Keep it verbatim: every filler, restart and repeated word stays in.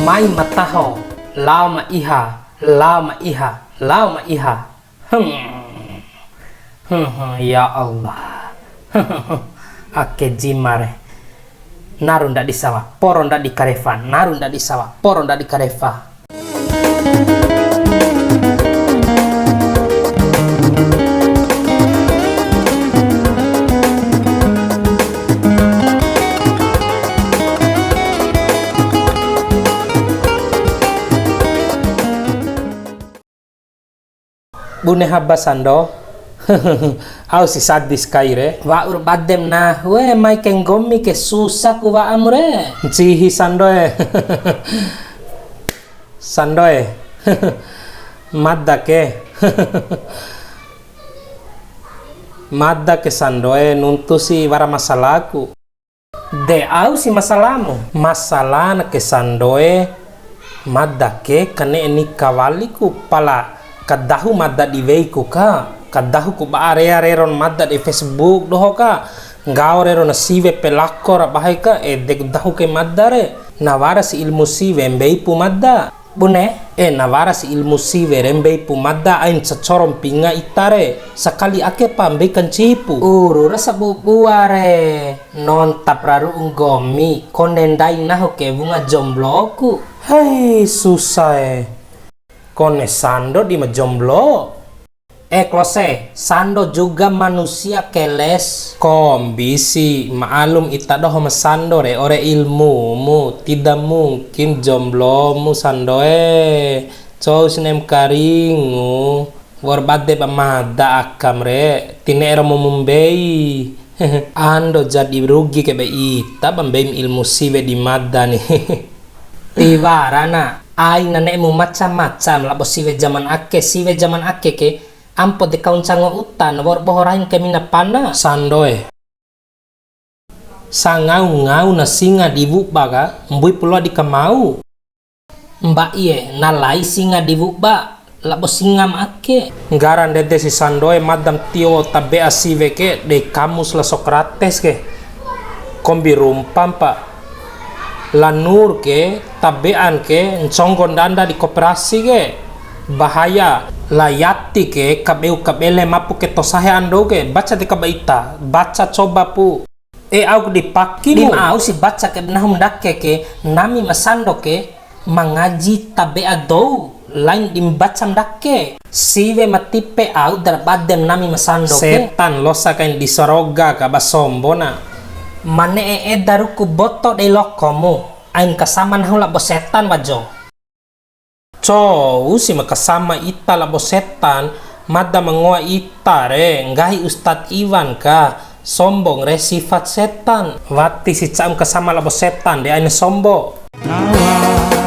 Mai ma taho, lao ma iha, lao ma iha, lao ma iha. Hmm. Hmm, hmm, ya Allah. Ake jima re. Naru ndadi sawa, poro ndadi karefa, naru ndadi sawa, poro ndadi karefa. Bune haba sando. Au si sadis kai re. Wa'ur badem nahu e, mai ke nggomi ke susa ku wa'am re. Ncihi sando e. Sando e. Mada ke. Mada ke sando e, nuntu si wara masalaku. De au si masalamu. Masalana ke sando e, mada ke kane'e nika waliku, pala kadahu mada di weiku ka, kadahuku ba area reron mada di Facebook doho ka, nggao rero na siwe pelako ra bahe ka, ede dahu ke mada re, na wara si ilmu siwe mbeipu mada. Bune, e, na wara si ilmu siwe re mbeipu mada, ain cocoro mpinga ita re, sakali ake pa mbei kancihipu. Uru ra sabubua re, nontap ra ru'u nggomi, kone ndai nahu ke wunga jombloku. Hei, susa e. Kone sando di ma jomblo. E klose, sando juga manusia keles. Kombi si, ma'alum ita doho ma sando re, ore ilmumu, tidak mungkin jomblomu sando e. Cou si ne'em karingu, wa'ur bade ba mada akam re, ti ne'e romo mu mbei. Ando jadi rugi ke be ita ba mbeim ilmu siwe di mada ni. Tiwara na, aina ne'emu macam-macam labo siwe jaman ake, siwe jaman ake ke, ampo de kau ncango uta, na wa'ur boho rain ke mina pana. Sando e. Sangau-ngau na singa di wuba ka, mbuipu loa di kamau. Mba'i e, na lai singa di wuba, labo singa ma ake. Nggara ndede si sando e, mada ma tio tabe'a siwe ke, dei Kamus la Sokrates ke. Kombi rumpa mpa. La Nur ke, tabe'an ke, nconggo ndanda di koperasi ke. Bahaya, la Yati ke, kabeu kabele mapu ke tosahe ando ke, baca deka ba ita, baca coba pu. E, au di paki mu. Di ma au si baca ke nahu ma ndake ke, nami ma sando ke, ma ngaji tabe'a dou, lain di ma baca ma ndake. Siwe ma tipe au dara badem nami ma sando ke. Setan losa kain di saroga ka ba sombo na. Ma ne'e eda ruku boto dei lokomu, ain kasama nahu labo setan wajo. Cou si ma kasama ita labo setan, mada ma ngoa ita re, nggahi Ustad Iwan ka, sombong re sifat setan. Wati si ca'um kasama labo setan de aina sombo. Nawa